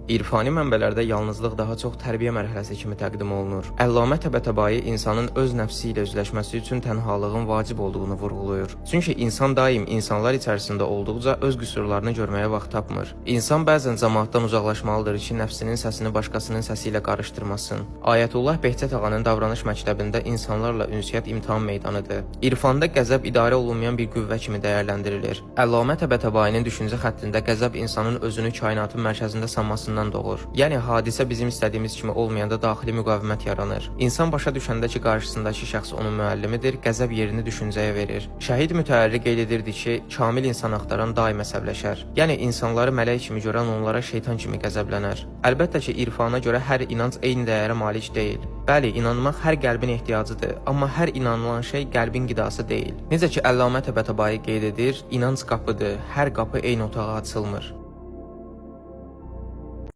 İrfani mənbələrdə yalnızlıq daha çox tərbiyə mərhələsi kimi təqdim olunur. Əllamə Təbətəbai insanın öz nəfsi ilə üzləşməsi üçün tənhalığın vacib olduğunu vurğulayır. Çünki insan daim insanlar içərisində olduqca öz qüsurlarını görməyə vaxt tapmır. İnsan bəzən cəmaatdan uzaqlaşmalıdır ki, nəfsinin səsini başqasının səsi ilə qarışdırmasın. Ayətullah Behçət ağanın davranış məktəbində insanlarla ünsiyyət imtahan meydanıdır. İrfanda qəzəb idarə olunmayan bir qüvvə kimi dəyərləndirilir. Əllamə Təbətəbainin düşüncə xəttində qəzəb insanın özünü kainatın mərkəzində sanmasından doğur. Yəni hadisə bizim istədiyimiz kimi olmayanda daxili müqavimət yaranır. İnsan başa düşəndə ki, qarşısındakı şəxs onun müəllimidir, qəzəb yerini düşüncəyə verir. Şəhid Mütəhərri qeyd edirdi ki, kamil insan axtaran daim əsəbləşər. Yəni insanları mələk kimi görən onlara şeytan kimi qəzəblənər. Əlbəttə ki, irfana görə hər inanc eyni dəyərə malik deyil. Bəli, inanmaq hər qəlbin ehtiyacıdır, amma hər inanılan şey qəlbin qidası deyil. Necə ki Əllamə Təbətəbai qeyd edir, inanc qapıdır, hər qapı eyni otağa açılmır.